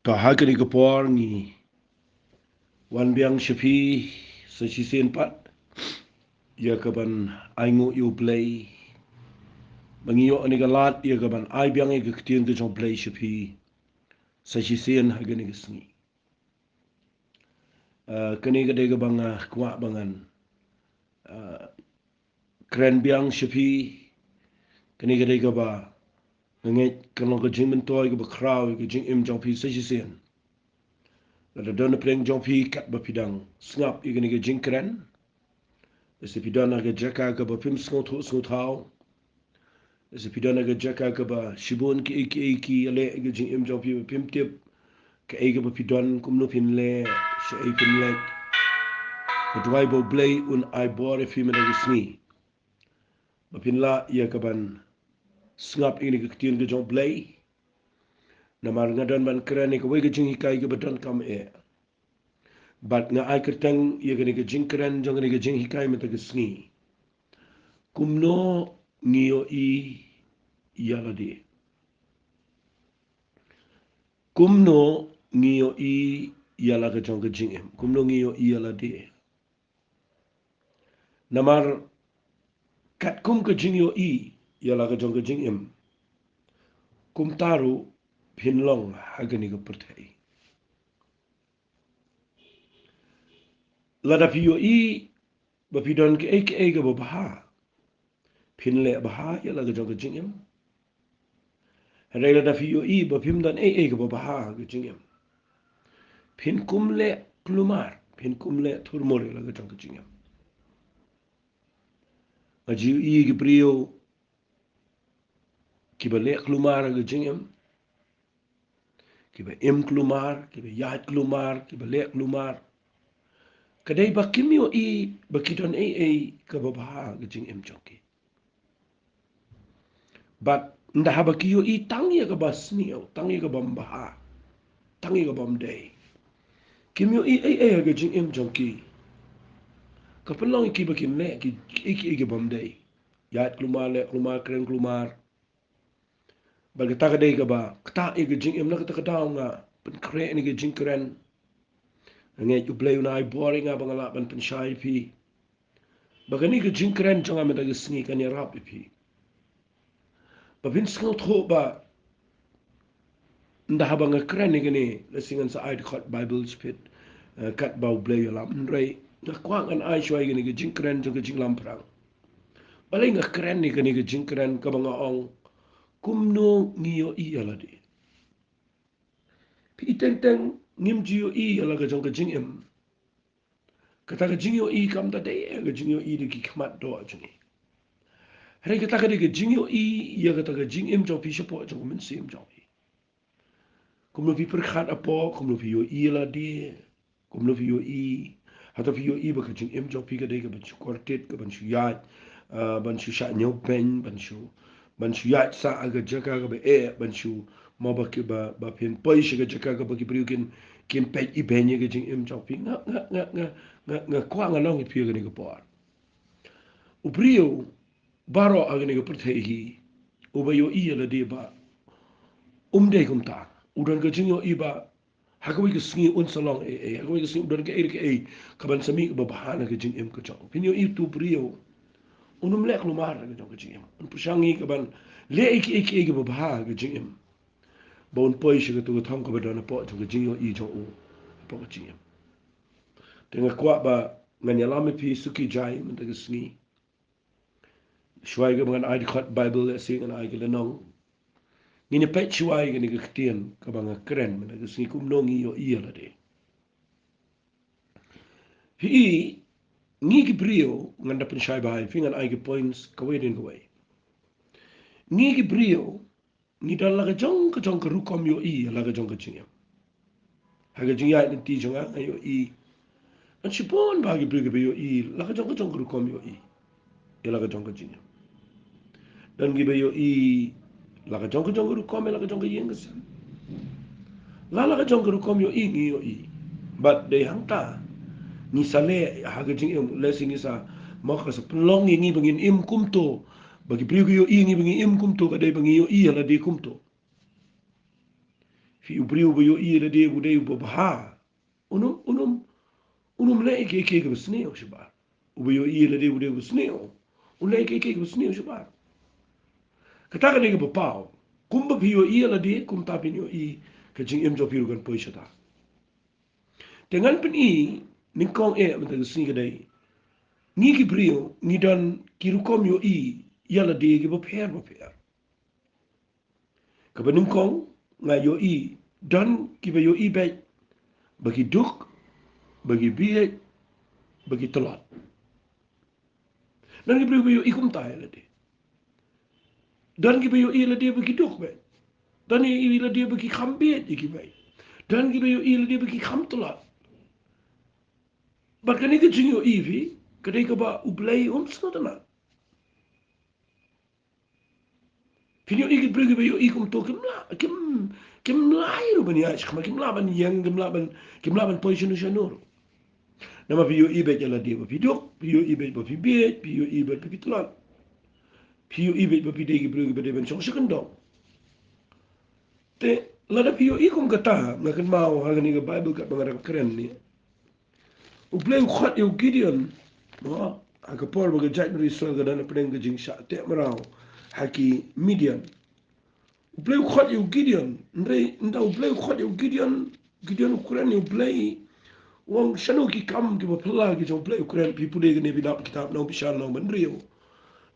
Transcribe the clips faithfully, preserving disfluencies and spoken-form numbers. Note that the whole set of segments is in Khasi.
To ha kane ka por ngi wan biang sha phi sa shisien pat ïa ka ban ainguh ïa U Blei ba ngi ïoh kane ka lad ïa ka ban ai biang ïa ka ktien ka jong U Blei sha phi sa shisien ha kane ka sngi. Ah, kane ka dei kaba nga kwah ba ngan, ah, kren biang sha phi. Kane ka dei kaba nga ngeit kan long ka jingmyntoi kaba khraw ïa ka jingim jong phi sa shisien. Lada don napdeng jong phi katba phi dang sngap ïa kane ka jingkren, lada phi don ha ka jaka kaba phim sngewthuh sngewthaw, lada phi don ha ka jaka kaba shibun kiei kiei ki ïaleh ïa ka jingim jong phi ba phim tip kaei kaba phi don, kumno phin leh, shaei phin leit, nga duwai ba U Blei un ai bor ïa phi mynta ka sngi ba phin lah ïa ka ban sngap ïa kane ka ktien ka jong U Blei. Namar nga don ban kren ïa kawei ka jinghikai kaba donkam eh. Bad nga ai kyrteng ïa kane ka jingkren jong kane ka jinghikai mynta ka sngi: Kumno ngi ïohi ïa lade? Kumno ngi ïohi ïa la ka jong ka jingim? Kumno ngi ïohi ïa lade? Namar katkum ka jingïohi ïa la ka jong ka jingim, kumta ruh phin long ha kane ka pyrthei. Lada phi ïohi ba phi don kaei kaei kaba bha, phin leh bha ïa la ka jong ka jingim. Hynrei lada phi ïohi ba phim don ei ei kaba bha ha ka jingim, phin kum leh kulmar, phin kum leh thurmur ïa la ka jong ka jingim. Nga ju ïohi ki briew kiba leh kulmar ha ka jingim, kiba im kulmar, kiba ïaid kulmar, kiba leh kulmar. Ka dei ba kim ïohi ba ki don ei ei kaba bha ha ka jingim jong ki. Bad ynda haba ki ïohi tang ïa kaba sniew, tang ïa kaba bha, tang ïa kaba dei, kim ïohi ei ei ha ka jingim jong ki, ka pynlong ïa ki ba kin leh ki, ki, ki, kiba dei. Ïaid kulmar, leh kulmar, kren kulmar. Bad kata ka dei kaba ktah ïa ka jingim. Na kata ka daw nga pynkhreh ïa kane ka jingkren. Nga ngeit U Blei un ai bor ïa nga ba nga lah ban pynshai ïa phi ba kane ka jingkren jong nga mynta ka sngi kan ïarap ïa phi ba phin sngewthuh ba ynda haba nga kren ïa kane, lehse ngan sa ai dkhot Baibl shaphrang, eh, katba U Blei u ïalam. Hynrei nga kwah ngan ai shuwa ïa kane ka jingkren jong ka jinglamphrang. Balei nga kren ïa kane ka jingkren kaba nga ong: Kumno ngi ïohi ïa lade? Phi teng teng ngim ju ïohi ïa la ka jong ka jingim. Kata ka jingïohi kam da dei ka jingïohi da ki khmat doh jong ngi. Hynrei kata ka dei ka jingïohi ïa kata ka jingim jong phi shapoh jong ka mynsiem jong phi. Kumno phi pyrkhat hapoh, kumno phi ïohi ïa lade, kumno phi ïohi, hato phi ïohi ba ka jingim jong phi ka dei ka ban shu kordit, ka ban shu ïaid, ah, ban shu shah ñiewbeiñ, ban shu, ban shu ïaid sah ha ka jaka kaba eh, ban shu, mo ba ki ba, ba phin poi sha ka jaka kaba ki briew kin, kin peit ibeiñ ïa ka jingim jong phi. Nga, nga, nga, nga, nga, nga kwah ngan ong ïa phi ha kane ka por, u briew baroh ha kane ka pyrthei hi, uba ïohi ïa lade ba um dei kumta, u don ka jingïohi ba ha kawei ka sngi un sa long ei ei, ha kawei ka sngi u don kaei kaei kaban sa mih kaba bha na ka jingim ka jong u. Phin ïohi utu u briew un ym leh kulmar na ka jong ka jingim, un pyrshang ïa kaban leh ei ei ei kaba bha ha ka jingim, ba un poi sha katu ka thong kaba don hapoh jong ka jingïohi jong u hapoh ka jingim. Te nga kwah ba ngan ïalam ïa phi suki jai mynta ka sngi. Shuwa ïa kaba ngan ai dkhot Baibl, lehse ngan ai ka lynnong, ngin ïa peit shuwa ïa kane ka ktien kaba nga kren mynta ka sngi: Kumno ngi ïohi ïa lade? Phi i, ngi ki briew, ngan da pynshai bha ïa phi, ngan ai ki points kawei dien kawei. Ngi ki briew ngi don la ka jong ka jong ka rukom ïohi ïa la ka jong ka jingim. Ha ka jingïaid lynti jong nga, nga ïohi, don shibun bha ki briew kiba ïohi la ka jong ka jong ka rukom ïohi ïa la ka jong ka jingim. Don kiba ïohi la ka jong ka jong ka rukom ïa la ka jong ka ïing ka sem. La la ka jong ka rukom ïohi ngi ïohi. Bad dei hangta ngi sa leh ha ka jingim, lehse ngi sa, mo ka sa pynlong ïa ngi ba ngin im kumto, ba ki briew ki ïohi ïa ngi ba ngi im kumto, ka dei ba ngi ïohi ïa lade kumto. Phi u briew uba ïohi ïa lade u dei uba bha, un ym, un ym, un ym leh ïa kiei kiei kiba sniew shabar. Uba ïohi ïa lade u dei uba sniew, un leh ïa kiei kiei kiba sniew shabar. Kata ka dei kaba paw. Kumba phi ïohi ïa lade, kumta phin ïohi ka jingim jong phi ruh kan poi shata. Te ngan pyni nyngkong eh mynta ka sngi ka dei, ngi ki briew ngi don ki rukom ïohi ïa lade kiba pher bapher. Kaba nyngkong, nga ïohi, don kiba ïohi beit ba ki duk, ba ki bieit, ba ki tlot. Don ki briew ba ïohi kumta ïa lade. Don kiba ïohi ïa lade ba ki duk beit. Don ïohi ïa lade ba ki kham bieit ïa kiwei. Don kiba ïohi ïa lade ba ki kham tlot. Bad kane ka jingïohi phi, ka dei kaba U Blei um sngewtynnat. Phin ïohi ki briew kiba ïohi kumto kim lah, kim, kim lah ruh ban ïaid shakhmat, kim lah ban ïeng, kim lah ban, kim lah ban poi shano shano ruh. Namar phi ïohi beit ïa lade ba phi duk, phi ïohi beit ba phi bieit, phi ïohi beit ba phi tlot. Phi ïohi beit ba phi dei ki briew kiba dei ban shong sha kyndong. Te lada phi ïohi kum kata, nga kynmaw ha kane ka Baibl katba nga dang kren ne, U Blei u khot ïa u Gideon, mo, ha ka por ba ka jaitbynriew Israel ka don hapdeng ka jingshah teh mraw ha ki Midian. U Blei u khot ïa u Gideon, hynrei ynda U Blei u khot ïa u Gideon, Gideon u kren ïa U Blei, u ong shano ki kam kiba phylla ki jong U Blei, u kren, phi pule kane, phi dap kitab Nongpynim Nongpynriew.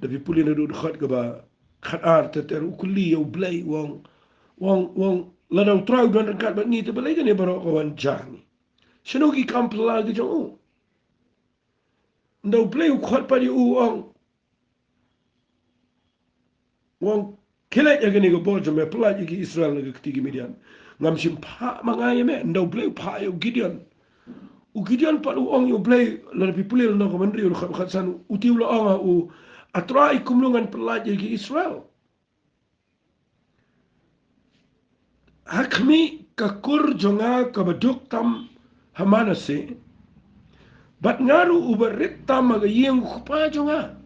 Da phi pule naduh dkhot kaba khatar ter ter, u kylli ïa U Blei, u ong, u ong, u ong, lada U Trai u don ryngkat bad ngi te balei kane baroh ka wan jia ngi? Shano ki kam phylla ki jong u? Ynda U Blei u khot pat ïa u, u ong, u ong, khie leit ïa kane ka bor jong me, pyllait ïa ki Israel na ka kti ki Midian. Ngam shym phah ma nga ïa me. Ynda U Blei u phah ïa u Gideon, u Gideon pat u ong ïa U Blei, lada phi pule lynnong kaba hynriew dkhot khatsan, u te u la ong ha u, A Trai, kumno ngan pyllait ïa ki Israel? Ha khmih ka kur jong nga kaba duk tam ha Manasseh, bad nga ruh uba rit tam ha ka ïing u kpa jong nga.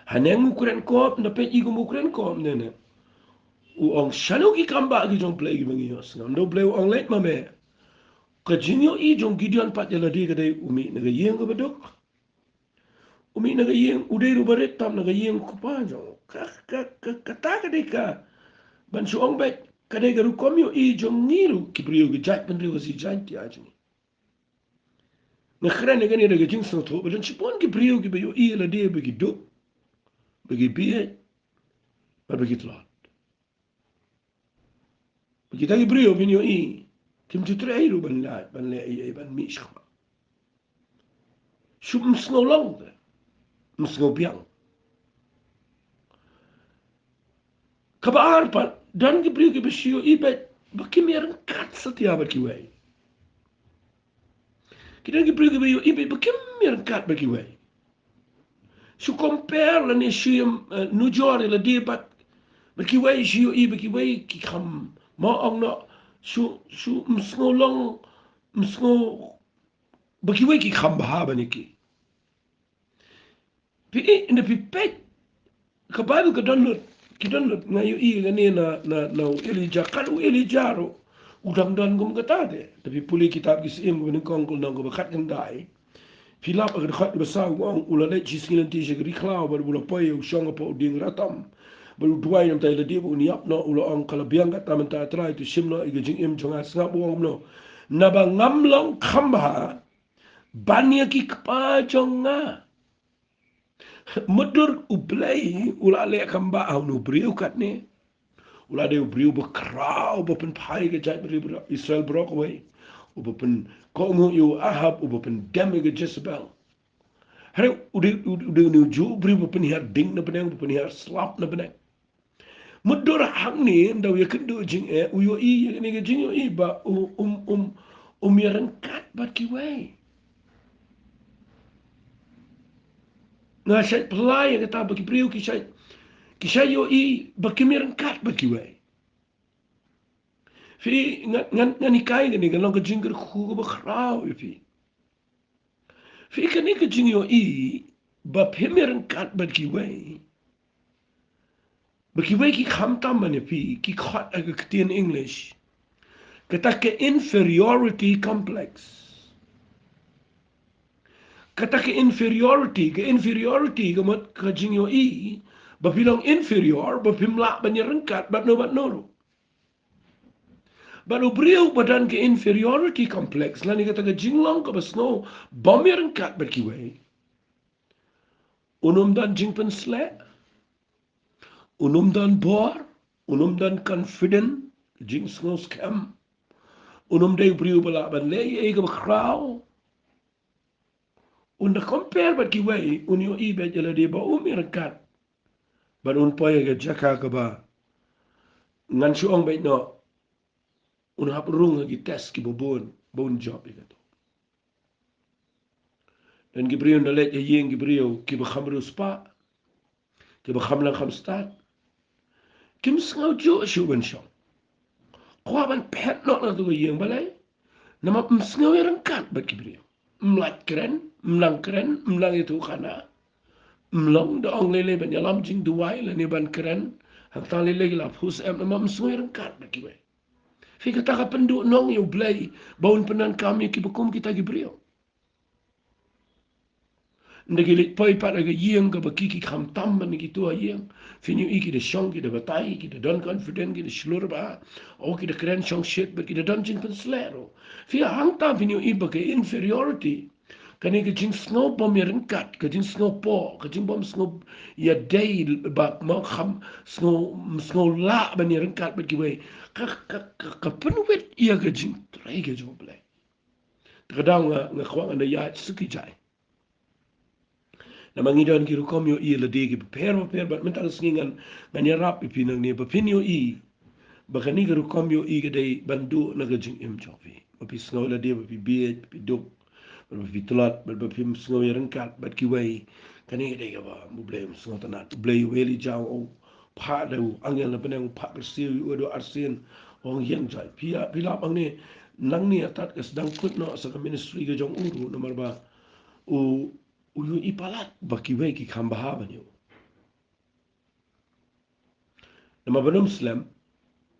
Haneng u kren kop, ynda peit i kum u kren kop ne ne, u ong, shano ki kam ba ki jong U Blei kiba ngi ïohsngew? Ynda U Blei u ong, leit ma me. Ka jingïohi jong Gideon pat ïa lade ka dei, u mih na ka ïing kaba duk. U mih na ka ïing, u dei ruh uba rit tam na ka ïing u kpa jong u. Ka, ka, ka, kata ka dei ka, ban shu ong beit, ka dei ka rukom ïohi jong ngi ruh ki briew ki jaitbynriew Khasi Jaiñtia jong ngi. Nga kren ïa kane da ka jingsngewthuh ba don shibun ki briew kiba ïohi ïa lade ba ki duk, ba ki bieit, bad ba ki tlot. Kita ki briew phin ïohi, kim ju trei ruh ban leh, ban leh ei ei, ban mih shakhmat. Shu ym sngew long te, ym sngew biang. Kaba ar pat, don ki briew kiba shu ïohi beit ba kim ïaryngkat satia bad kiwei. Ki don ki briew kiba ïohi beit ba kim ïaryngkat bad kiwei. Shu compare lane shu ïa, eh, nujor ïa lade bad, bad kiwei, shu ïohi ba kiwei ki kham, mo ong noh, shu, shu ym sngew long, ym sngew ba kiwei ki kham bha ban ïa ki. Phi i, ynda phi peit, ka Baibl ka don lut, ki don lut, nga ïohi kane na, na, na u Elijah, kat u Elijah ruh u dang don kum kata te. Te phi pule kitab Ki Syiem kaba nyngkong ka lynnong kaba khatkhyndai. Phi lap ha ka dkhot kaba saw, u ong, u la leit shisngi lynti sha ka ri khlaw bad u la poi u shong hapoh u dieng ratom. Bad u duwai na ka bynta ïa lade bad un ïap noh, u la ong, ka la biang kata mynta, A Trai, to shim noh ïa ka jingim jong nga. Sngap u ong kumno, naba ngam long kham bha ban ïa ki kpa jong nga. Mutdur U Blei u la leh kham bha ha une u briew katne. U la dei u briew ba khraw, ba pynphai ka jaitbynriew Israel baroh kawei. Uba pynkohnguh ïa u Ahab, uba pyndem ïa ka Jezebel. Hynrei u dei, u, u dei une u juh briew ba pynhiar ding na bneng, ba pynhiar slap na bneng. Mutdur hangne, ynda u ïakynduh jingeh, u ïohi ïa kane ka jingïohi ba u, um, um, um ïaryngkat bad kiwei. Nga shait phylla ïa kata ba ki briew ki shait, ki shait ïohi ba kim ïaryngkat bad kiwei. Phi, ngan, ngan, ngan hikai kane, kan long ka jingkyrkhu kaba khraw ïa phi. Phi, kane ka jingïohi ba phim ïaryngkat bad kiwei, Ba kiwei ki kham tam ban ïa phi, ki khot ha ka ktien English kata ka inferiority complex. Kata ka inferiority, ka inferiority ka mut ka jingïohi ba phi long inferior, ba phim lah ban ïaryngkat bad no bad no ruh. Bad u briew ba don ka inferiority complex, lane kata ka jinglong kaba sngew bym ïaryngkat bad kiwei, un ym don jingpynsleh, un ym don bor, un ym don confident, jingsngewskhem. Un ym dei u briew ba lah ban leh ei ei kaba khraw. Un da compare bad kiwei, un ïohi beit ïa lade ba um ïaryngkat. Bad un poi ha ka jaka kaba ngan shu ong beit noh, un hap rung ha ki test kiba bun ba un jop ïa kato. Don ki briew un da leit ha ïing ki briew kiba kham riewspah, kiba kham nang kham stad, kim sngew juh shuh ban shong. Kwah ban phet noh na kato ka ïing, balei? Namar ym sngew ïaryngkat bad ki briew. Ym lait kren, ym nang kren, ym nang ïathuhkhana. Ym long da ong lei lei ban ïalam jingduwai lane ban kren. Hangta lei lei ki la pus em, namar ym sngew ïaryngkat bad kiwei. Phi, kata ka pynduhnong ïa U Blei ba un pyndonkam ïa kiba kum kita ki briew. Ynda ki leit poi pat ha ka ïing kaba ki, ki kham tam ban ïa kito ha ïing, phin ïohi ki da shong, ki da batai, ki da don confident, ki da shlur bha, o ki da kren shongshit bad ki da don jingpynsleh ruh. Phi, hangta phin ïohi ba ka inferiority, kane ka jingsngew bym ïaryngkat, ka jingsngew poh, ka jingbym sngew ïadei, ba ma kham sngew, sngew lah ban ïaryngkat bad kiwei, ka, ka, ka, ka pynwit ïa ka jingtrei ka jong U Blei. Te ka daw nga, nga kwah ngan da ïaid suki jai. Namar ngi don ki rukom ïohi lade kiba pher ba pher, bad mynta ka sngi ngan, ngan ïarap ïa phi nangne ba phin ïohi ba kane ka rukom ïohi ka dei ban duh na ka jingim jong phi. Ba phi sngew lade ba phi bieit, ba phi duk, ba phi tlot, ba, ba phim sngew ïaryngkat bad kiwei. Kane ka dei kaba U Blei um sngewtynnat. U Blei u Elijah u phah da u angel na bneng, u phah kyrsiew ïa u haduh arsien, u ong ïeng jai. Phi ïa, phi lap hangne, nangne, tat ka sdang kut noh sa ka ministry ka jong u ruh, namar ba u, u ïohi palat ba kiwei ki kham bha ban ïa u. Namar ban ym slem,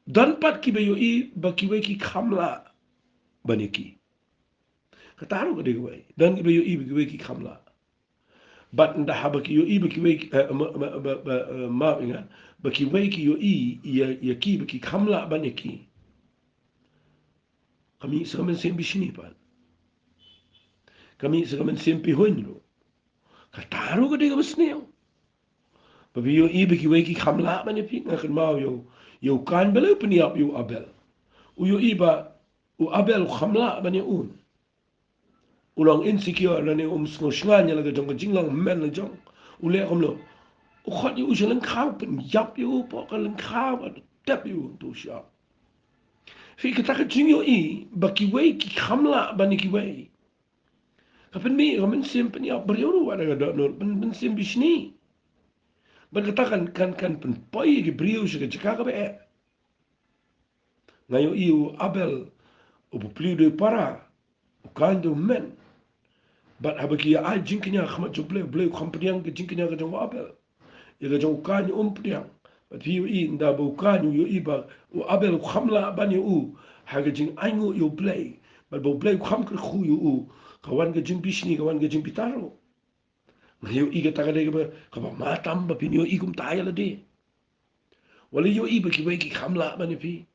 don pat kiba ïohi ba kiwei ki kham lah ban ïa ki. Kata ruh ka dei kawei. Don kiba ïohi ba kiwei ki kham lah. Bad ynda haba ki ïohi ba kiwei, eh, ma, ma, ba, ba, eh, ma, ïa nga, ba kiwei ki ïohi ïa, ïa ki ba ki kham lah ban ïa ki, ka mih sa ka mynsiem bishni pat. Ka mih sa ka mynsiem pihuiñ ruh. Kata ruh ka dei kaba sniew. Ba phi ïohi ba kiwei ki kham lah ban ïa phi. Nga kynmaw ïa u, ïa u Kain, balei u pynïap ïa u Abel. U ïohi ba u Abel u kham lah ban ïa u. U long insecure, lane um sngew shngaiñ ïa la ka jong ka jinglong hynmen la jong. U leh kumno? U khot ïa u sha lyngkha, u pynïap ïa u hapoh ka lyngkha bad u tep ïa u hangto sha. Phi, kata ka jingïohi ba kiwei ki kham lah ban ïa kiwei, ka pynmih ïa ka mynsiem pynïap briew ruh, wat la ka dohnud, pyn, mynsiem bishni. Bad kata kan, kan, kan pynpoi ïa ki briew sha ka jaka kaba eh. Nga ïohi u Abel u plie da u para, u Kain da u hynmen. Bad haba ki ïa ai jingkñia ha khmat jong U Blei, U Blei u kham pdiang ka jingkñia ka jong u Abel. Ïa ka jong u Kain um pdiang. Bad phi ïohi, ynda ba u Kain u ïohi ba u Abel u kham lah ban ïa u ha ka jingainguh ïa U Blei, bad ba U Blei u kham kyrkhu ïa u, ka wan ka jingbishni, ka wan ka jingbitar ruh. Nga ïohi kata ka dei kaba, kaba ma tam ba phin ïohi kumta ïa lade. Wat la ïohi ba kiwei ki kham lah ban ïa phi.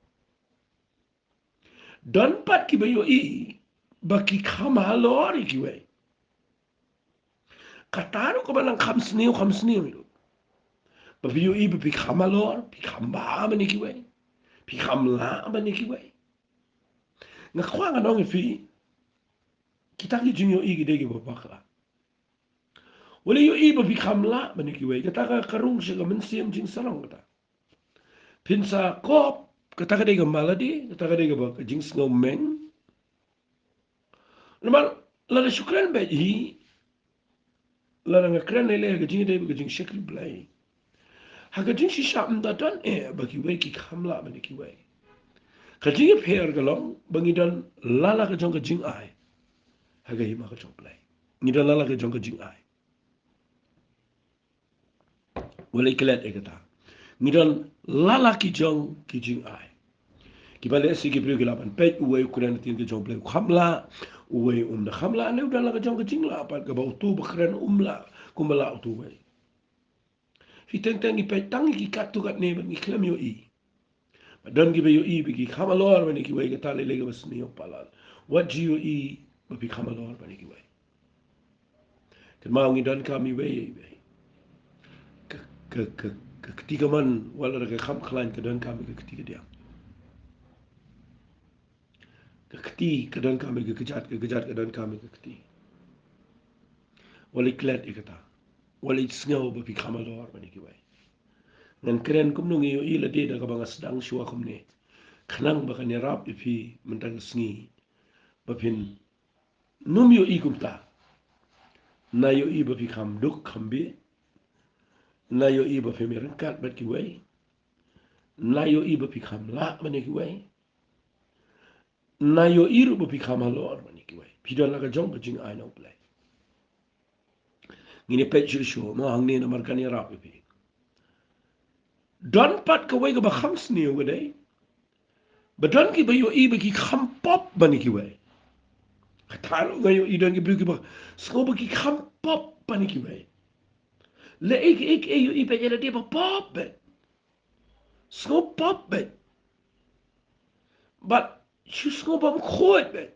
Don pat kiba ïohi ba ki kham halor ïa kiwei. Kata ruh kaba nang kham sniew, kham sniew ruh. Ba phi ïohi ba phi kham halor, phi kham bha ban ïa kiwei, phi kham lah ban ïa kiwei. Nga kwah ngan ong ïa phi, kita ki jingïohi ki dei kiba bakla. Wat la ïohi ba phi kham lah ban ïa kiwei, kata ka, ka rung sha ka mynsiem jingsarong kata. Phin sa kop, kata ka dei ka malady, kata ka dei kaba ka jingsngew meng. Namar lada shu kren beit hi, lada nga kren lei lei ha ka jingïadei bad ka jingshakri Blei, ha ka jingshisha ym da don eh ba kiwei ki kham lah ban ïa kiwei. Ka jingïapher ka long ba ngi don la la ka jong ka jingai ha ka hima ka jong U Blei. Ngi don la la ka jong ka jingai. Wat la klet ïa kata. Ngi don la la ki jong ki jingai. Kiba lehse ki briew ki lah ban peit, uwei u kren ktien ka jong U Blei u kham lah, uwei um da kham lah, ne u don la ka jong ka jinglah pat kaba utu ba kren um lah kumba lah utu uwei. Phi teng teng ngi peit tang ki katto katne bad ngi khlem ïohi. Ba don kiba ïohi ba ki kham halor ban ïa kiwei, kata lei lei kaba sniew palat. Wat ju ïohi ba phi kham halor ban ïa kiwei. Kynmaw ngi donkam iwei ïa iwei. Ka, ka, ka, ka kti kamon, wat la ka kham khlaiñ, ka donkam ïa ka kti kadiang. Ka kti ka donkam ïa ka kjat, ka kjat ka donkam ïa ka kti. Wat leit klet ïa kata. Wat leit sngew ba phi kham halor ban ïa kiwei. Ngan kren kumno ngi ïohi lade da kaba nga sdang shuwa kumne. Khnang ba kan ïarap ïa phi mynta ka sngi ba phin nym ïohi kumta. Na ïohi ba phi kham duk kham bieit. Na ïohi ba phim ïaryngkat bad kiwei. Na ïohi ba phi kham lah ban ïa kiwei. Na ïohi ruh ba phi kham halor ban ïa kiwei. Phi don la ka jong ka jingai na U Blei. Ngin ïa peit shuh shuh mo hangne namar kan ïarap ïa phi. Don pat kawei kaba kham sniew ka dei ba don kiba ïohi ba ki kham pop ban ïa kiwei. Kata ruh nga ïohi don ki briew kiba sngew ba ki kham pop ban ïa kiwei. Leh ei ei ei ïohi ba ïa lade ba pop beit. Sngew pop beit. Bad shu sngew bym khuid beit.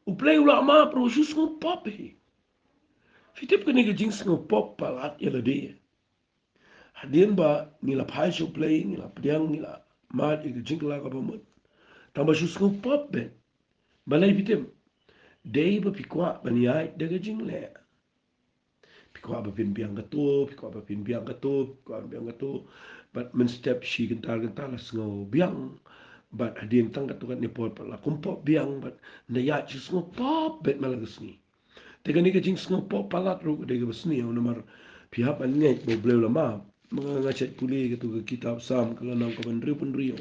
U Blei u la map ruh shu sngew pop hi. Phi tip kane ka jingsngew pop palat ïa lade. Hadien ba ngi la phai sha U Blei, ngi la pdiang, ngi la mad ïa ka jingkylla kaba mut. Tang ba shu sngew pop beit. Balei phi tip? Dei ba phi kwah ban ïaid da ka jingleh. Phi kwah ba phin biang kato, phi kwah ba phin biang kato, phi kwah ban biang kato. Bad mynstep shi kynta kynta la sngew biang. Bad hadien tang katto katne por pat la kum pop biang, bad nda ïaid shu sngew pop beit man la ka sngi. Te kane ka jingsngew pop palat ruh ka dei kaba sniew namar phi hap ban ngeit ba U Blei u la map. Ma nga, nga shait pule kato ka kitab Salm ka lynnong kaba hynriewphew hynriew.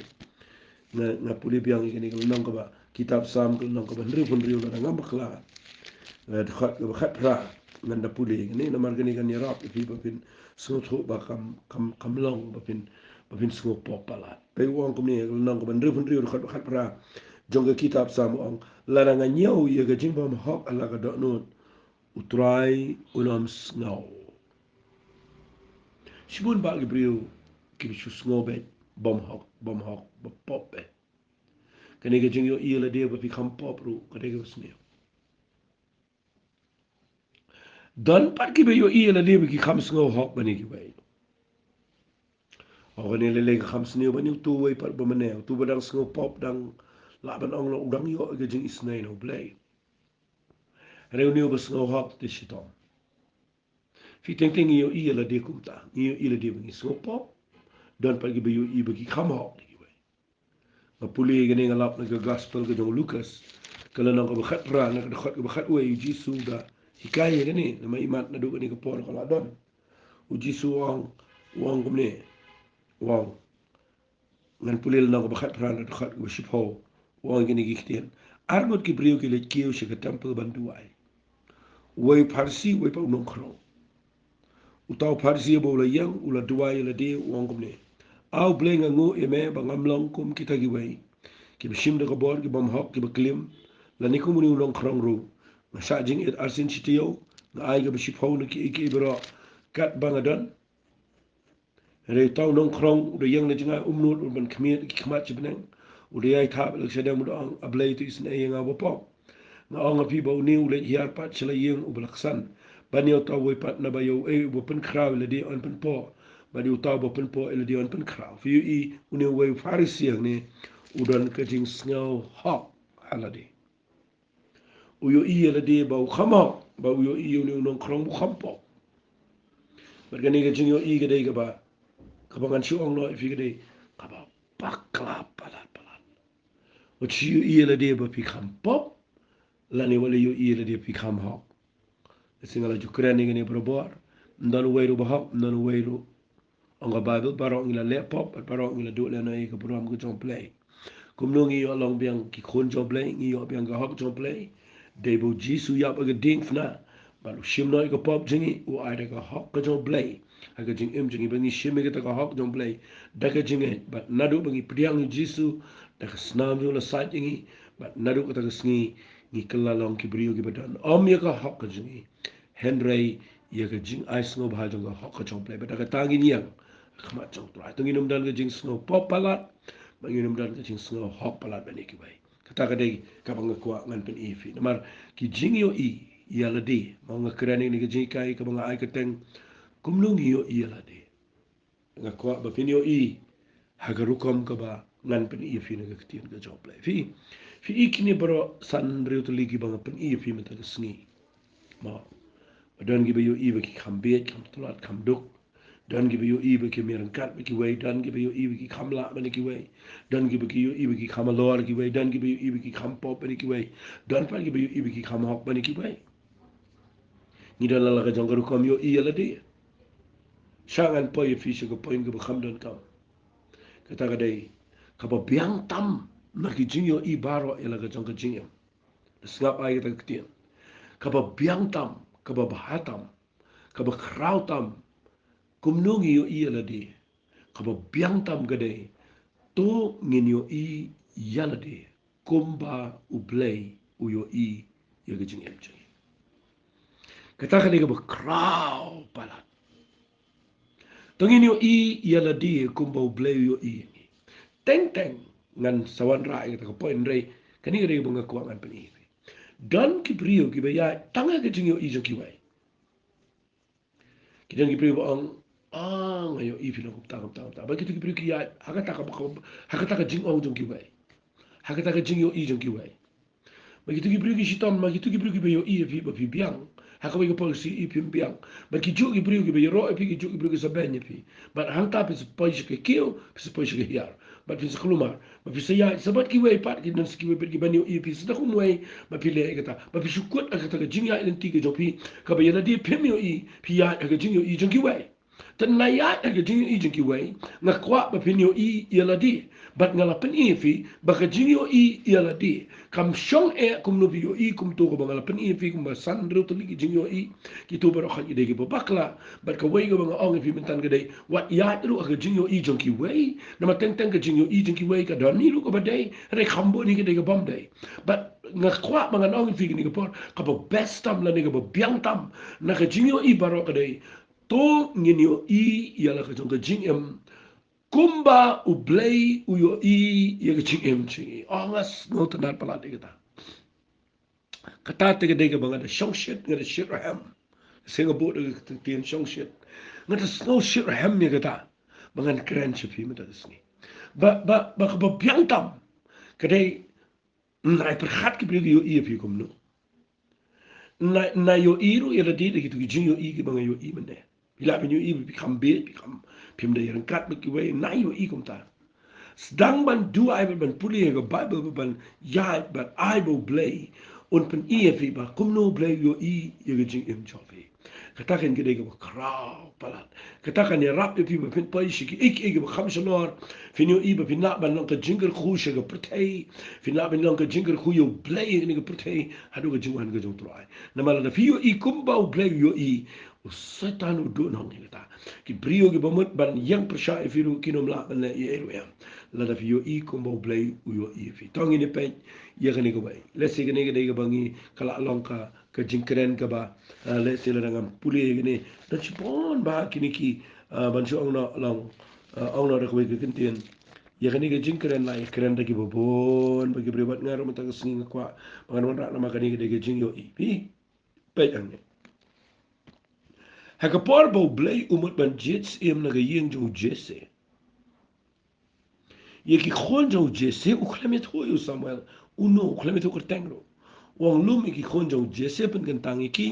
Nga, nga pule biang ïa kane ka lynnong kaba, kitab Salm ka lynnong kaba hynriewphew hynriew lada ngam bakla. Eh, dkhot kaba khatphra ngan da pule ïa kane namar kane kan ïarap ïa phi ba phin sngewthuh ba kam, kam, kam long ba phin, ba phin sngew pop palat. Peit u ong kumne, ka lynnong kaba hynriewphew hynriew dkhot kaba khatphra jong ka kitab Salm u ong, lada nga ñiew ïa ka jingbymhok ha la ka dohnud, U Trai un ym sngew. Shibun bah ki briew kiba shu sngew beit bymhok, bymhok, ba pop beit. Kane ka jingïohi ïa lade ba phi kham pop ruh ka dei kaba sniew. Don pat kiba ïohi ïa lade ba ki kham sngew hok ban ïa kiwei. Hok kane lei lei ka kham sniew ban ïa utu uwei pat ba mynne, utu ba dang sngew pop dang lah ban ong la u dang ïoh ïa ka jingisynei na U Blei. Hynrei une uba sngew hok te shitom. Phi teng teng ngi ïohi ïa lade kumta, ngi ïohi ïa lade ba ngi sngew pop. Don pat kiba ïohi ba ki kham hok da kiwei. Nga pule kane, nga lap na ka gospel ka jong u Lukas, ka lynnong kaba khatphra, na ka dkhot kaba khatwei, u Jisu u da hikai ïa kane, namar imat naduh kane ka por ka la don. U Jisu u ong, u ong kumne, u ong. Ngan pule lynnong kaba khatphra na dkhot kaba shiphew, u ong kine ki ktien. Arngut ki briew ki leit kiew sha ka templ ban duwai. Uwei u Pharisi, uwei pat u nongkhrong. Uta u Pharisi haba u la ïeng, u la duwai ïa lade, u ong kumne. A U Blei, nga nguh ïa me ba ngam long kum kita kiwei kiba shim da ka bor, ki bymhok, kiba klim, lane kum une u nongkhrong ruh. Nga shah jingit arsien shi taïew, nga ai kaba shiphew na kiei kiei baroh katba nga don. Hynrei uta u nongkhrong u da ïeng na jngai umnud, u da ban khmied ki khmat sha bneng, u da ïai thap ïa la ka shadem, u da ong, A Blei, to isynei ïa nga uba pop. Nga ong ha phi ba une u leit hiar pat sha la ïing uba la ksan. Ban ïa uta uwei pat, naba ïa uei uba pynkhraw ïa lade yn pynpoh, bad ïa uta uba pynpoh ïa lade yn pynkhraw. Phi ïohi, une uwei u Pharisi hangne u don ka jingsngew hok ha lade. U ïohi ïa lade ba u kham hok, ba u ïohi ïa une u nongkhrong ba u kham pop. Bad kane ka jingïohi ka dei kaba, kaba ngan shu ong noh ïa phi, ka dei kaba bakla palat palat. Wat shu ïohi ïa lade ba phi kham pop, lane wat la ïohi ïa lade ba phi kham hok. Lehse nga la ju kren ïa kane barabor. Ym don uwei ruh ba hok, ym don uwei ruh. Ong ka Baibl, baroh ngi la leh pop, bad baroh ngi la duh lehnoh ïa ka burom ka jong U Blei. Kumno ngi ïoh long biang ki khun jong U Blei, ngi ïoh biang ka hok jong U Blei? Dei ba u Jisu u ïap ha ka diengphna bad u shim noh ïa ka pop jong ngi, u ai da ka hok ka jong U Blei. Ha ka jingim jong ngi ba ngi shim ïa kata ka hok jong U Blei da ka jingngeit, bad naduh ba ngi pdiang ïa U Jisu da ka snam jong u la sait ïa ngi, bad naduh kata ka sngi ngi kylla long ki briew kiba don ym ïa ka hok ka jong ngi, hynrei ïa ka jingai sngewbha jong ka hok ka jong U Blei. Bad da kata ngin ïeng ha khmat jong U Trai. To ngin ym don ka jingsngew pop palat, bad ngin ym don ka jingsngew hok palat ban ïa kiwei. Kata ka dei kaba nga kwah ngan pyni ïa phi. Namar ki jingïohi ïa lade, ma nga kren ïa kane ka jinghikai kaba nga ai kyrteng kumno ngi ïohi ïa lade. Nga kwah ba phin ïohi ha ka rukom kaba ngan pyni ïa phi na ka ktien ka jong U Blei. Phi, phi i kine baroh san hynriew tylli kiba nga pyni ïa phi mynta ka sngi. Mo. Ba don kiba ïohi ba ki kham bieit, kham tlot, kham duk. Don kiba ïohi ba kim ïaryngkat bad kiwei, don kiba ïohi ba ki kham lah bad kiwei. Don kiba ki ïohi ba ki kham halor kiwei, don kiba ïohi ba ki kham pop bad kiwei. Don pat kiba ïohi ba ki kham hok bad kiwei. Ngi don la la ka jong ka rukom ïohi ïa lade. Sha ngan poi ïa phi sha ka point kaba kham donkam. Kata ka dei kaba biang tam na ki jingïohi baroh ïa la ka jong ka jingim. Sngap ai kata ka ktien. Kaba biang tam, kaba bha tam, kaba khraw tam, kumno ngi ïohi ïa lade. Kaba biang tam ka dei, to ngin ïohi ïa lade kumba U Blei u ïohi ïa ka jingim jong ngi. Kata ka dei kaba khraw palat. To ngin ïohi ïa lade kumba U Blei u ïohi ïa ngi. Teng teng ngan sa wanrah ïa kata ka point, hynrei kane ka dei kaba nga kwah ngan pyni ïa phi. Don ki briew kiba ïaid tang ha ka jingïohi jong kiwei. Ki don ki briew ba ong, ah, nga ïohi phi long kumta, kumta, kumta. Bad kito ki briew ki ïaid ha kata ka, ha kata ka jingong jong kiwei, ha kata ka jingïohi jong kiwei. Bad kito ki briew ki shitom, bad kito ki briew kiba ïohi ïa phi ba phi biang, ha kawei ka por ki ïohi phim biang. Bad ki juh ki briew kiba ïaroh ïa phi, ki juh ki briew ki sa beiñ ïa phi. Bad hangta phin sa poi sha ka kiew, phin sa poi sha ka hiar. Bad phin sa kulmar. Bad phi sa ïaid, sa bad kiwei pat, ki don sa kiwei pat kiban ïohi ïa phi, sa da kumwei, bad phi leh ïa kata. Bad phi shu kut ha kata ka jingïaid lynti ka jong phi, kaba ïa lade phim ïohi, phi ïaid ha ka jingïohi jong kiwei. Te nga ïaid ha ka jingïohi jong kiwei, nga kwah ba phin ïohi ïa lade. Bad nga la pyni ïa phi, ba ka jingïohi ïa lade kam shong eh kumno phi ïohi kumto kaba nga la pyni ïa phi kumba san hynriew tylli ki jingïohi. Kito baroh khat ki dei kiba bakla. Bad kawei kaba nga ong ïa phi mynta ka dei, wat ïaid ruh ha ka jingïohi jong kiwei. Namar teng teng ka jingïohi jong kiwei ka don hi ruh kaba dei, hynrei kham bun hi ka dei kabym dei. Bad nga kwah ba ngan ong ïa phi kane ka por, kaba best tam lane kaba biang tam na ka jingïohi baroh ka dei, to ngin ïohi ïa la ka jong ka jingim kumba U Blei u ïohi ïa ka jingim jong ngi. Oh, nga sngewtynnat palat ïa kata. Kata te ka dei kaba nga da shongshit, nga da shit rhem. Shisha nga buh da ka ktien shongshit. Nga da sngew shit rhem ïa kata ba ngan kren sha phi mynta ka sngi. Ba, ba, ba kaba biang tam ka dei, nga ai pyrkhat ki briew ki ïohi ïa phi kumno. Nga, nga ïohi ruh ïa lade da kito ki jingïohi kiba nga ïohi mynne. Phi lah phin ïohi ba phi kham bieit, phi kham, phim da ïaryngkat bad kiwei, nga ïohi kumta. Sdang ban duwai bad ban pule ïa ka Baibl bad ban ïaid bad ai ba U Blei un pyni ïa phi ba kumno U Blei u ïohi ïa ka jingim jong phi. Kata kan ka dei kaba khraw palat. Kata kan ïarap ïa phi ba phin poi sha kiei kiei kiba kham shalor. Phin ïohi ba phin lah ban long ka jingkyrkhu sha ka pyrthei. Phin lah ban long ka jingkyrkhu ïa U Blei ïa kane ka pyrthei haduh ka jingwan ka jong U Trai. Namar lada phi ïohi kumba U Blei u ïohi, u Soitan u duhnong ïa kata. Ki briew kiba mut ban ïeng pyrshah ïa phi ruh kin ym lah ban leh ei ei ruh em, lada phi ïohi kumba U Blei u ïohi ïa phi. To ngin ïa peit ïa kane kawei. Lehse kane ka dei kaba ngi, ka la long ka, ka jingkren kaba, ah, lehse lada ngam pule ïa kane, don shibun bha kine ki, ah, ban shu ong noh long, ah, ong noh da kawei ka kyntien. Ïa kane ka jingkren la ïa kren da kiba bun bha ki briew, bad nga ruh mynta ka sngi nga kwah ba ngan wanrah namar kane ka dei ka jingïohi. Phi peit hangne. Ha ka por ba U Blei u mut ban jied syiem na ka ïing jong u Jesse ïa ki khun jong u Jesse, u khlem ïathuh ïa u Samuel uno, u khlem ïathuh kyrteng ruh. U ong lum ïa ki khun jong u Jesse, pynkyntang ïa ki,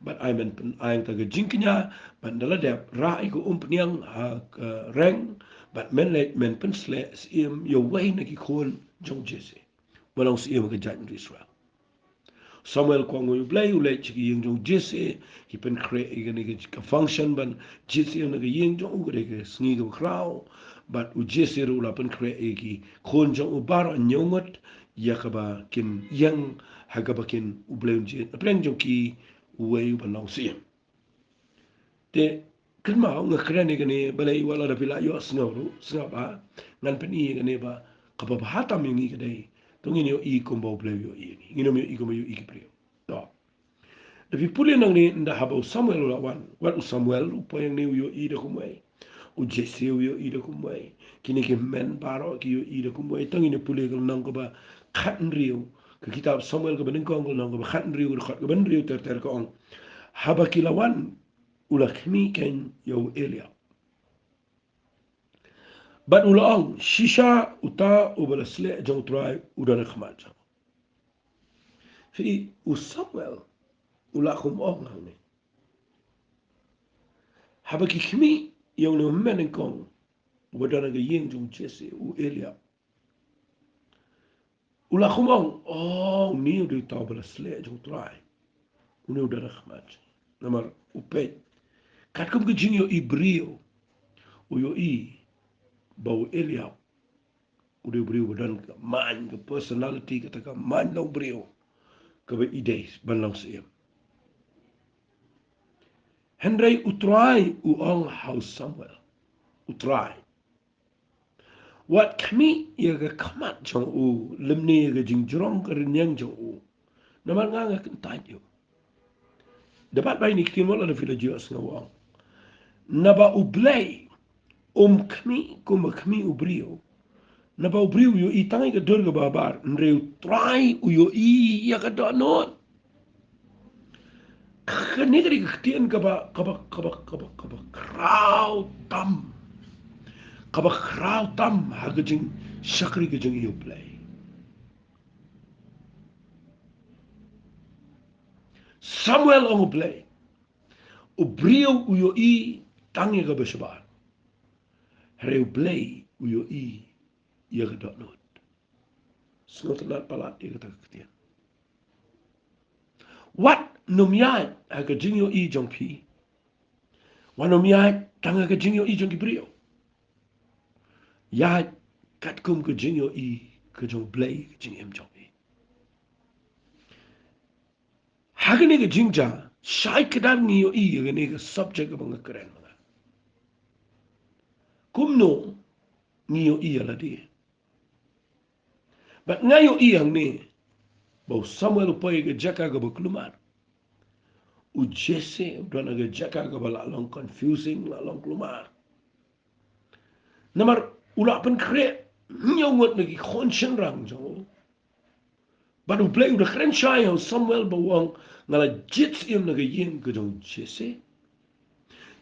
bad ai men pyn, ai hangta ka jingkñia, bad ynda la dep, rah ïa ka umphniang ha ka reng, bad men leit men pynsleh syiem ïa uwei na ki khun jong u Jesse, ba long syiem ka jaitbynriew Israel. Samuel kwah ngoi U Blei, u leit sha ka ïing jong u Jesse, ki pynkhreh ïa kane ka, ka function ban jied syiem na ka ïing jong u, ka dei ka sngi kaba khraw. Bad u Jesse ruh u la pynkhreh ïa ki khun jong u baroh hynñiew ngut, ïa kaba kin ïeng ha kaba kin, U Blei un jied napdeng jong ki uwei uban long syiem. Te Kynmaw nga kren ïa kane balei wat la da phi la ïohsngew ruh, sngap ba ngan pyni ïa kane ba kaba bha tam ïa ngi ka dei, to ngin ïohi kumba U Blei u ïohi ïa ngi, ngin ym ïohi kumba u ïohi ki briew. To. Da phi pule nangne, ynda haba u Samuel u la wan, wat u Samuel u poi hangne u ïohi da kumwei, u Jesse u ïohi da kumwei, kine ki hynmen baroh ki ïohi da kumwei. To ngin ïa pule ka lynnong kaba khathynriew ka kitab Samuel kaba nyngkong, ka lynnong kaba khathynriew, ka dkhot kaba hynriew ter ter ka ong, haba ki la wan, u la khmih kein ïa u Eliab. Bad u la ong, shisha uta uba la sleh jong U Trai u don ha khmat jong. Phi, u Samuel u la kum ong hangne, haba ki khmih ïa une u hynmen nyngkong uba don ha ka ïing jong u Jesse, u Eliab. U la kum ong, oh, une u dei uta uba la sleh jong U Trai, une u don ha khmat. Namar u peit, katkum ka jingïohi briew, u ïohi ba u Eliab u dei u briew ba don ka main, ka personality, kata ka main long briew kaba i dei ban long syiem. Hynrei U Trai u ong ha u Samuel, U Trai, wat khmih ïa ka khmat jong u lymne ïa ka jingjrong ka rynïeng jong u, namar nga, nga kyntait ïa u. Da bat bai ni ktien wat la da phi la ju ïohsngew ong, naba U Blei um khmih kumba khmih u briew. Naba u briew u ïohi tang ïa ka dur kaba habar, hynrei U Trai u ïohi ïa ka dohnud. Kane ka dei ka ktien kaba, kaba, kaba, kaba, kaba khraw tam, kaba khraw tam ha ka jingshakri ka jong U Blei. Samuel ong U Blei, u briew u ïohi tang ïa kaba shabar, hynrei U Blei u ïohi ïa ka dohnud. Sngewtynnat palat ïa kata ka ktien. Wat nym ïaid ha ka jingïohi jong phi. Wat nym ïaid tang ha ka jingïohi jong ki briew. Ïaid katkum ka jingïohi ka jong U Blei, ka jingim jong phi. Ha kane ka jingjia, shai kdar ngi ïohi ïa kane ka subject kaba nga kren ma nga. Kumno ngi ïohi ïa lade? Bad nga ïohi hangne ba u Samuel u poi ha ka jaka kaba kulmar. U Jesse u don ha ka jaka kaba la long confusing, la long kulmar. Namar u la pynkhreh hynñiew ngut na ki khun shynrang jong u. Bad U Blei u da kren shai ha u Samuel ba u ong, nga la jied syiem na ka ïing ka jong u Jesse.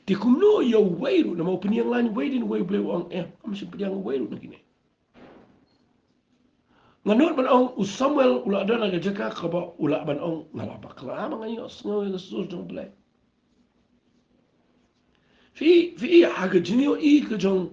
Te kumno ïa uwei ruh, namar u pynïeng lain uwei dien uwei, U Blei u ong, eh, kam shym pynïeng uwei ruh na kine. Nga nud ban ong u Samuel u la don ha ka jaka kaba u lah ban ong, nga la bakla ba nga ïohsngew ïa ka sur jong U Blei. Phi, phi, ha ka jingïohi ka jong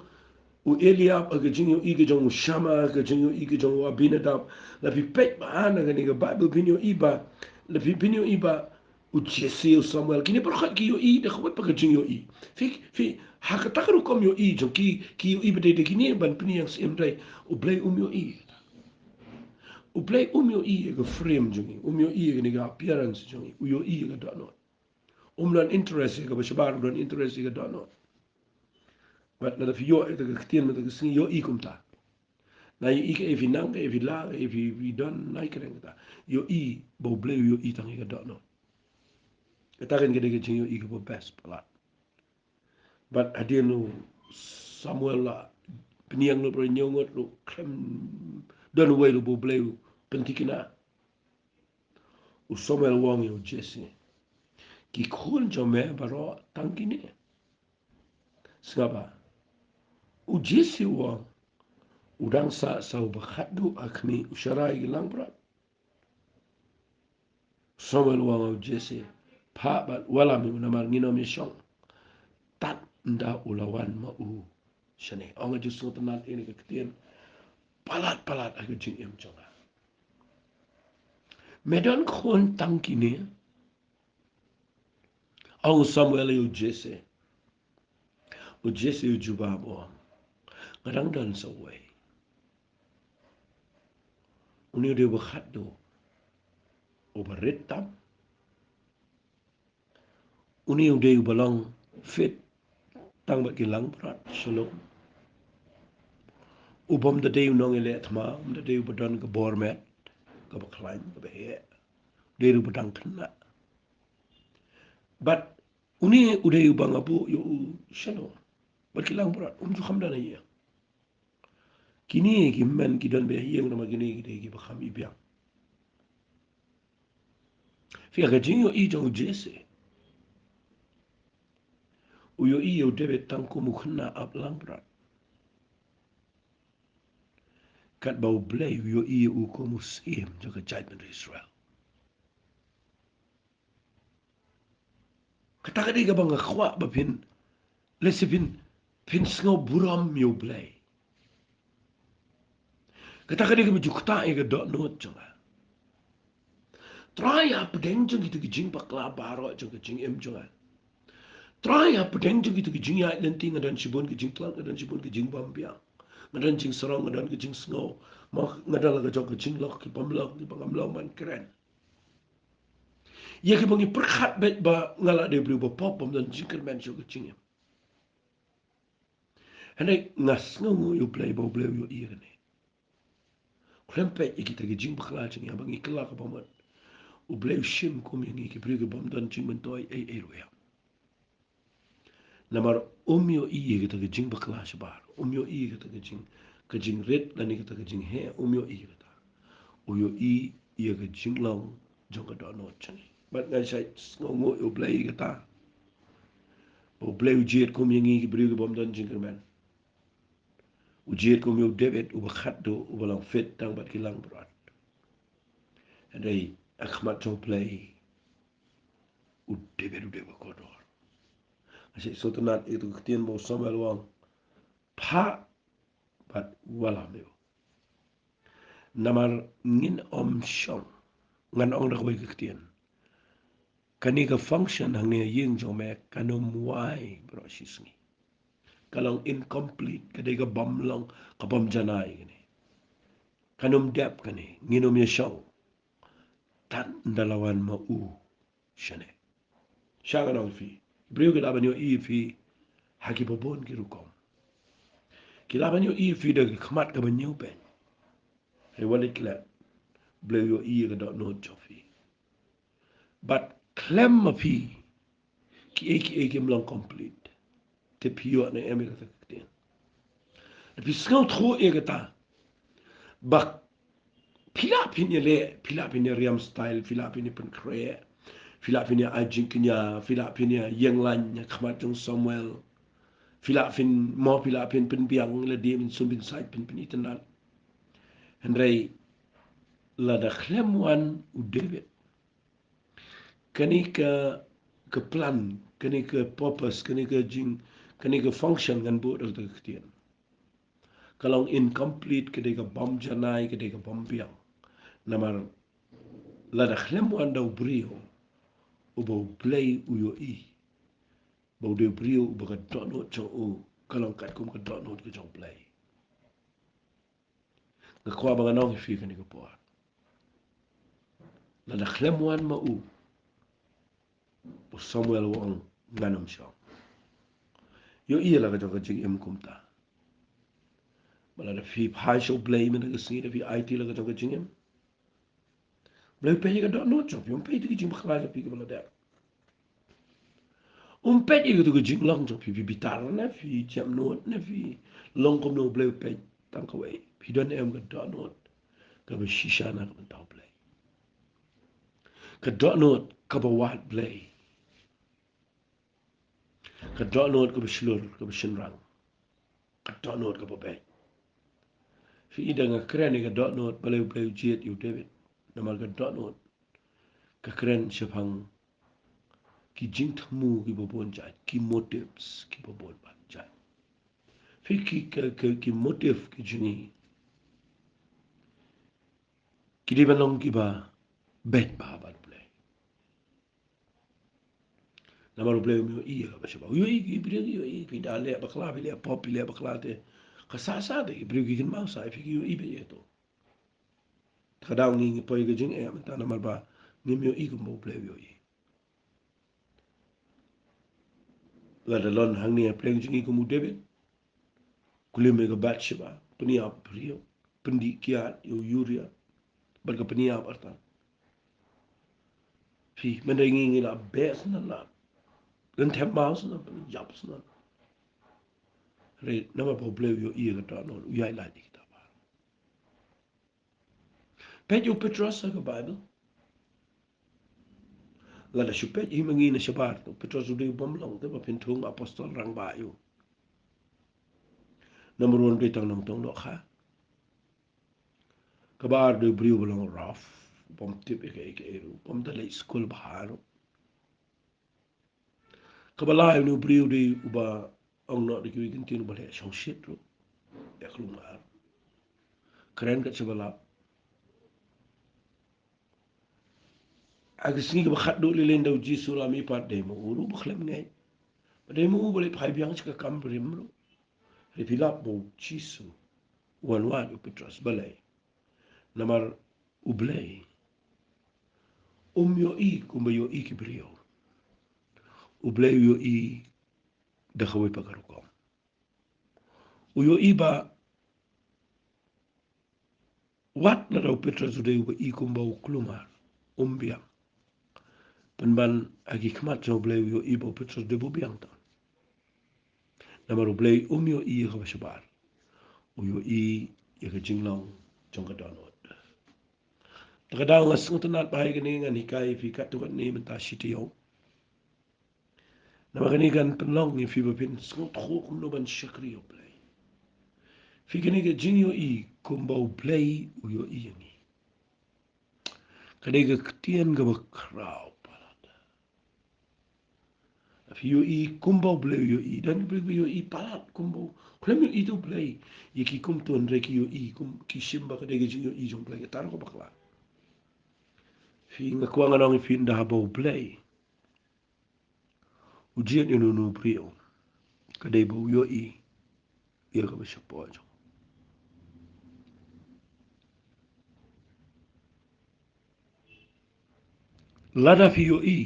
u Eliab, ha ka jingïohi ka jong u Shammah, ha ka jingïohi ka jong u Abinadab, la phi peit bha na kane ka Baibl phin ïohi ba, la phi, phin ïohi ba u Jesse, u Samuel, kine baroh ki ïohi da kawei pat ka jingïohi. Phi, phi, ha kata ka rukom ïohi jong ki, ki ïohi ba dei da kine ban pynïeng syiem, hynrei U Blei um ïohi. U Blei um ïohi ïa ka frame jong ngi, um ïohi ïa kane ka appearance jong ngi, u ïohi ïa ka dohnud. Um don interest ïa kaba shabar, u don interest ïa ka dohnud. Bad lada phi ïoh ïa ka ktien mynta ka sngi, ïohi kumta. Nai ïohi kaei phi nang, kaei phi lah, kaei phi, phi don, nai kren kata. Ïohi ba U Blei u ïohi tang ïa ka dohnud. Kata kan ka dei ka jingïohi kaba best palat. Bad hadien u Samuel la pynïeng lut baroh hynñiew ngut, ruh khlem don uwei ruh ba U Blei u pynthikna. U Samuel u ong ïa u Jesse, ki khun jong me baroh tang kine. Sngap bha. U Jesse u ong, u dang sah sa uba khatduh ha khmih, u Sharai ki langbrot. Samuel u ong ha u Jesse, phah bad wallam ïa u namar ngin ym ïashong tad ynda u la wan ma u shane. Ong ha ju sngewtynnat ïa kane ka ktien palat palat ha ka jingim jong nga. Me don khun tang kine? Ong u Samuel ïa u Jesse. U Jesse u jubab u ong, nga dang don sa uwei. Une u dei uba khatduh, uba rit tam. Une u dei uba long fit tang bad ki langbrot shalom. U bym da dei u nongïaleh thma, um da dei uba don ka bor met kaba khlaiñ kaba heh. Dei ruh uba dang khynnah. Bad une u dei uba nga buh ïa u shalom bad ki langbrot, um ju kham don ha ïing. Kine ki hynmen ki don beit ha ïing namar kine ki dei kiba kham i biang. Phi ïa ka jingïohi jong u Jesse. U ïohi ïa u David tang kum u khynnah ap langbrot. Katba U Blei u ïohi ïa u kum u syiem jong ka jaitbynriew Israel. Kata ka dei kaba nga kwah ba phin, lehse phin, phin sngew burom ïa U Blei. Kata ka dei kaba ju ktah ïa ka dohnud jong nga. Trai hapdeng jong kita ki jingbakla baroh jong ka jingim jong nga. Trai hapdeng jong kita ki jingïaid lynti, nga don shibun ki jingtlot, nga don shibun ki jingbymbiang. Nga don jingsarong, nga don ki jingsngew. Mo, nga don la ka jong ka jinglong, ki bymlong, kiba ngam long ban kren. Ïa kiba ngi pyrkhat beit ba nga la dei briew ba pop, bym don jingkyrmen shuh ka jingim. Hynrei nga sngewnguh ïa U Blei ba U Blei u ïohi ïa kane. Khlem peit ïa kita ki jingbakla jong ngi, haba ngi kylla ka bamut, U Blei u shim kum ïa ngi ki briew ki bym don jingmyntoi ei ei ruh ïa. Namar um ïohi ïa kata ka jingbakla shabar, um ïohi ïa kata ka jing, ka jingrit lane kata ka jingheh, um ïohi ïa kata. U ïohi ïa ka jinglong jong ka dohnud jong ngi. Bad nga shait sngewnguh ïa U Blei ïa kata. Ba U Blei u jied kum ïa ngi ki briew ki bym don jingkyrmen. U jied kum ïa u David uba khatduh, uba long fit tang bad ki langbrot. Hynrei ha khmat jong U Blei, u David u dei uba kordor. Nga shait sngewtynnat ïa kata ka ktien ba u Samuel u ong, phah bad wallam ïa u. Namar ngin ym shong. Ngan ong da kawei ka ktien. Kane ka function hangne ha ïing jong me kan ym wai baroh shi sngi. Ka long incomplete, ka dei ka bym long, ka bym janai kane. Kan ym dep kane, ngin ym ïa shong. Tad ynda la wan ma u shane. Sha ngan ong ïa phi, briew ki lah ban ïohi ïa phi ha kiba bun ki rukom. Ki lah ban ïohi ïa phi da ka khmat kaba ñiewbeiñ. Hynrei wat leit klet, Blei u ïohi ïa ka dohnud jong phi. Bad khlem ma phi, kiei kiei kim long complete. Te phi ïoh ne em ïa kata ka ktien? Te phi sngewthuh ïa kata ba phi lah phin ïaleh, phi lah phin ïa riam style, phi lah phin ïa pynkhreh, phi lah phin ïa ai jingkñia, phi lah phin ïa ïeng lain ha khmat jong u Samuel, phi lah phin mo, phi lah phin pynbiang lade, phin sum phin sait, phin pynitynnad. Hynrei lada khlem wan u David, kane ka, ka plan, kane ka purpose, kane ka jing, kane ka function ngan buh da kata ka ktien, ka long incomplete, ka dei ka bym janai, ka dei ka bym biang. Namar lada khlem wan da u briew uba U Blei u ïohi ba u dei u briew uba ka dohnud jong u ka long katkum ka dohnud ka jong U Blei. Nga kwah ba ngan ong ïa phi kane ka por, lada khlem wan ma u, u Samuel u ong, ngan ym shong. Ïohi ïa la ka jong ka jingim kumta. Ba lada phi phai sha U Blei mynta ka sngi, da phi aiti la ka jong ka jingim, Blei u peit ïa ka dohnud jong phi, um peit ïa ka jingbakla jong phi kaba la dep. Um peit ïa kata ka jinglong jong phi, phi bitar ne, phi jemnud ne, phi long kumno, Blei u peit tang kawei. Phi don em ka dohnud kaba shisha na ka bynta U Blei? Ka dohnud kaba wad Blei. Ka dohnud kaba shlur, kaba shynrang. Ka dohnud kaba beit. Phi i, da nga kren ïa ka dohnud, balei U Blei u jied ïa u David? Namar ka dohnud ka kren shaphang ki jingthmu kiba bun jait, ki motives kiba bun jait. Phi, ki, ki, ki, ki motive ki jong ngi ki dei ban long kiba beit bha bad U Blei. Namar U Blei um ïohi ïa kaba shabar. U ïohi, ki briew ki ïohi, phi da leh bakla, phi leh pop, phi leh bakla te, ka sah sah te ki briew ki kynmaw sah ïa phi, ki ïohi beit ïa kato. Te ka daw ngi ngi poi ka jingeh mynta namar ba ngim ïohi kumba U Blei u ïohi. Lada lon hangne ha pdeng jong ngi kum u David, klim ïa ka Bathsheba, pynïap briew, pyndih kiad ïa u Uriah, bad ka pynïap artat. Phi, mynta ngi ngi la beh sngewtynnat, lynthem maw sngewtynnat, pynïap sngewtynnat. Hynrei namar ba U Blei u ïohi ïa ka dohnud, u ïaid lait ïa kita baroh. Peit ïa u Petros ha ka Baibl. Lada shu peit hi ma ngi na shabar, u Petros u dei u bym long, te ba phin thung apostol rangbah ïa u. Number one dei tang nongtong dohkha. Kaba ar dei u briew ba long rough, bym tip ïa kaei kaei ruh, bym da leit skul bha ruh. Kaba lai, une u briew dei uba ong noh da kiwei ki ktien uba leh shongshit ruh, leh khlem-ar. Kren kat shaba lap. Ha ka sngi kaba khatduh lei lei ynda u Jisu u la mihpat, dei ma u ruh ba khlem ngeit. Ba dei ma u ba leit phai biang sha ka kam rim ruh. Hynrei phi lap ba u Jisu u wan wad ïa u Petros, balei? Namar U Blei um ïohi kumba ïohi ki briew. U Blei u ïohi da kawei pat ka rukom. U ïohi ba wat lada u Petros u dei uba i kumba u kulmar, um biang. Pynban ha ki khmat jong U Blei u ïohi ba u Petros u dei ba u biang tam. Namar U Blei um ïohi ïa kaba shabar. U ïohi ïa ka jinglong jong ka dohnud. Te ka daw nga sngewtynnat ba ha kane ngan hikai ïa phi katto katne mynta shi taïew. Namar kane kan pynlong ïa phi ba phin sngewthuh kumno ban shakri ïa U Blei. Phi, kane ka jingïohi kumba U Blei u ïohi ïa ngi, ka dei ka ktien kaba khraw palat. Phi ïohi kumba U Blei u ïohi, don ki briew ba ïohi palat kumba u, khlem ïohi te U Blei ïa ki kumto, hynrei ki ïohi kum, ki shim ba ka dei ka jingïohi jong U Blei, kata ruh ka bakla. Phi, nga kwah ngan ong ïa phi, ynda haba U Blei u jied ïa uno uno u briew, ka dei ba u ïohi ïa kaba shapoh jong u. Lada phi ïohi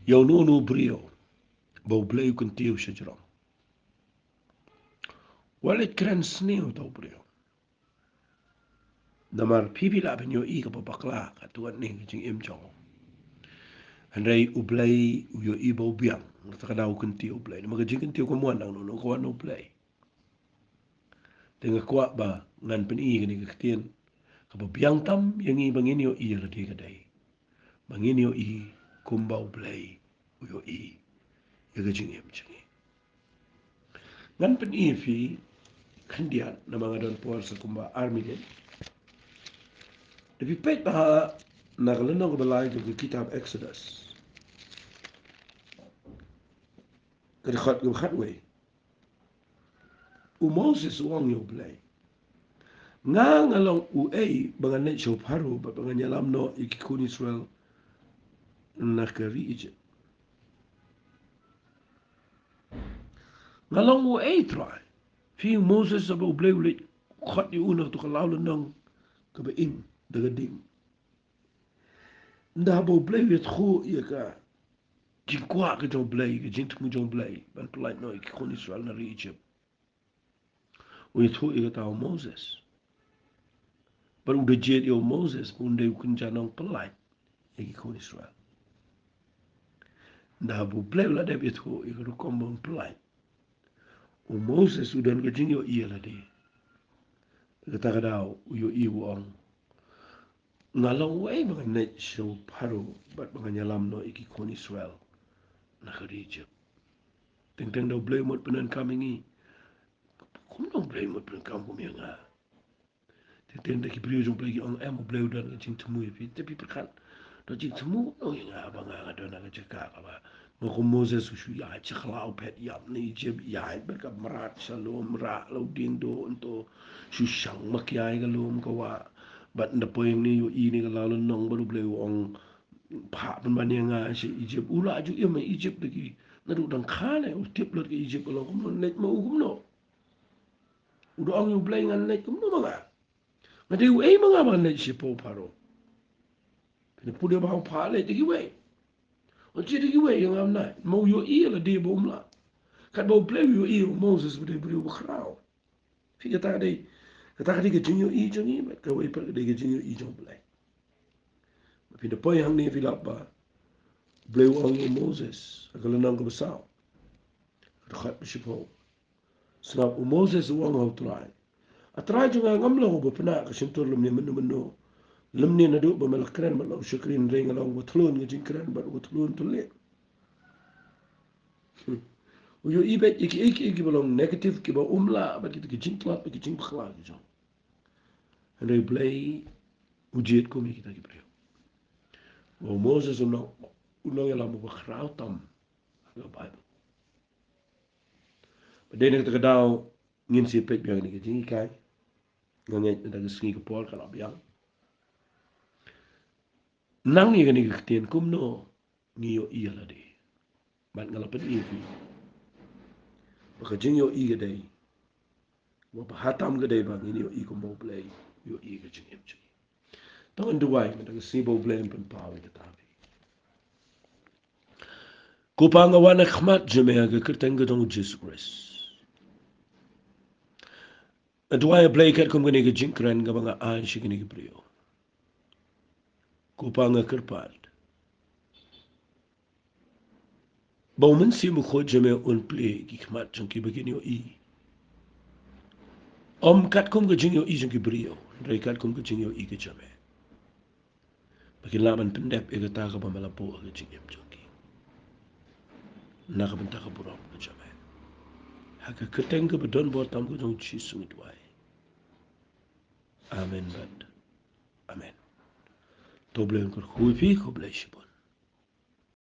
ïa uno uno u briew ba U Blei u kyntiew shajrong, wat leit kren sniew ïa uta u briew. Namar phi, phi lah ban ïohi kaba bakla katto katne ka jingim jong u. Hynrei U Blei u ïohi ba u biang, kata ka daw u kyntiew U Blei. Namar ka jingkyntiew kam wan na uno uno, ka wan na U Blei. Te nga kwah ba ngan pyni kane ka ktien kaba biang tam ïa ngi ba ngin ïohi ïa lade ka dei ba ngin ïohi kumba U Blei u ïohi ïa ka jingim jong ngi. Ngan pyni ïa phi khyndiat namar nga don por sa kumba ar minit. Te phi peit bha na ka lynnong kaba lai jong ka kitab Exodus, ka dkhot kaba khatwei. U Moses u ong ïa U Blei, nga, nga long uei ba ngan leit sha u Pharaoh bad ba ngan ïalam noh ïa ki khun Israel na ka ri Egypt? Nga long uei, Trai? Phi, u Moses, haba U Blei u leit khot ïa u na kato ka law lynnong kaba im da ka ding, ynda haba U Blei u ïathuh ïa ka jingkwah ka jong U Blei, ka jingthmu jong U Blei ban pyllait noh ïa ki khun Israel na ri Egypt, u ïathuh ïa kata ha u Moses. Bad u da jied ïa u Moses ba un dei u kynja nongpyllait ïa ki khun Israel. Ynda haba U Blei u la dep ïathuh ïa ka rukom ban pyllait, u Moses u don ka jingïohi ïa lade. Kata ka daw u ïohi, u ong, nga long uei ba ngan leit sha u Pharaoh bad ba ngan ïalam noh ïa ki khun Israel na ka ri Egypt? Teng teng da U Blei u mut pyndonkam ïa ngi. Kumno U Blei u mut pyndonkam kum ïa nga? Teng teng da ki briew jong U Blei ki ong, em, U Blei u don ka jingthmu ïa phi. Te phi pyrkhat, don jingthmu kumno ïa nga ba nga, nga don ha ka jaka kaba, ma kum u Moses u shu ïaid sha khlaw phet ïap na Egypt, ïaid bad ka mrad sha lum, rah la u dieng duh, nto shu shang makiai ka lum ka wah. Bad ynda poi hangne ïohi ïa kane ka law lynnong bad U Blei u ong, phah pynban ïa nga sha Egypt. U la ju im ha Egypt da ki, naduh dang kha ne, u tip lut ka Egypt ka long kumno, leit ma u kumno. U da ong ïa U Blei, ngan leit kumno ma nga? Nga dei uei ma nga ba ngan leit shapoh u Pharaoh? Phin ïa pule ba u phah leit da kiwei. Ong, jied ïa kiwei ïa nga mynta. Mo ïohi ïa lade ba um lah. Katba U Blei u ïohi ïa u Moses ba dei u briew bakhraw. Phi, kata ka dei, kata ka dei ka jingïohi jong ngi, bad kawei pat ka dei ka jingïohi jong U Blei. Phi da poi hangne phi lap ba U Blei u ong ïa u Moses ha ka lynnong kaba saw, ka dkhot ba shiphew. Sngap, u Moses u ong ha U Trai, A Trai jong nga, ngam long uba pynah ka shyntur lymne mynno mynno, lymne naduh ba me la kren bad la u shakri, hynrei nga long uba thlun ka jingkren bad uba thlun thylliej. Hmm. U ïohi beit ïa kiei kiei kiba long negative, kiba um lah, bad kita ki jingtlot bad ki jingbakla ki jong. Hynrei U Blei u jied kum ïa kita ki briew. Ba u Moses u long, u long ïalam uba khraw tam ha ka Baibl. Ba dei na kata ka daw ngin sa peit biang ïa kane ka jinghikai. Nga ngeit mynta ka sngi ka por ka la biang. Nang ïa kane ka ktien, kumno ngi ïohi ïa lade. Bad nga la pyni ïa phi ba ka jingïohi ka dei, ba ha tam ka dei ba ngin ïohi kumba U Blei u ïohi ka jingim jong ngi. To ngin duwai mynta ka sngi ba U Blei un pynpaw ïa kata ha phi. Ko Pa, nga wan ha khmat jong me ha ka kyrteng ka jong U Jisu Khrist. Nga duwai, A Blei, katkum kane ka jingkren kaba nga ai sha kine ki briew, ko Pa, nga kyrpad ba U Mynsiem Bakhuid jong me un plie ki khmat jong ki ba kin ïohi, ym katkum ka jingïohi jong ki briew, hynrei katkum ka jingïohi ka jong me, ba kin lah ban pyndep ïa kata kaba me la buh ha ka jingim jong ki, na ka bynta ka burom ka jong me. Ha ka kyrteng kaba don bor tam ka jong U Jisu ngi duwai. Amen bad amen. To U Blei un kyrkhu ïa phi, khublei shibun.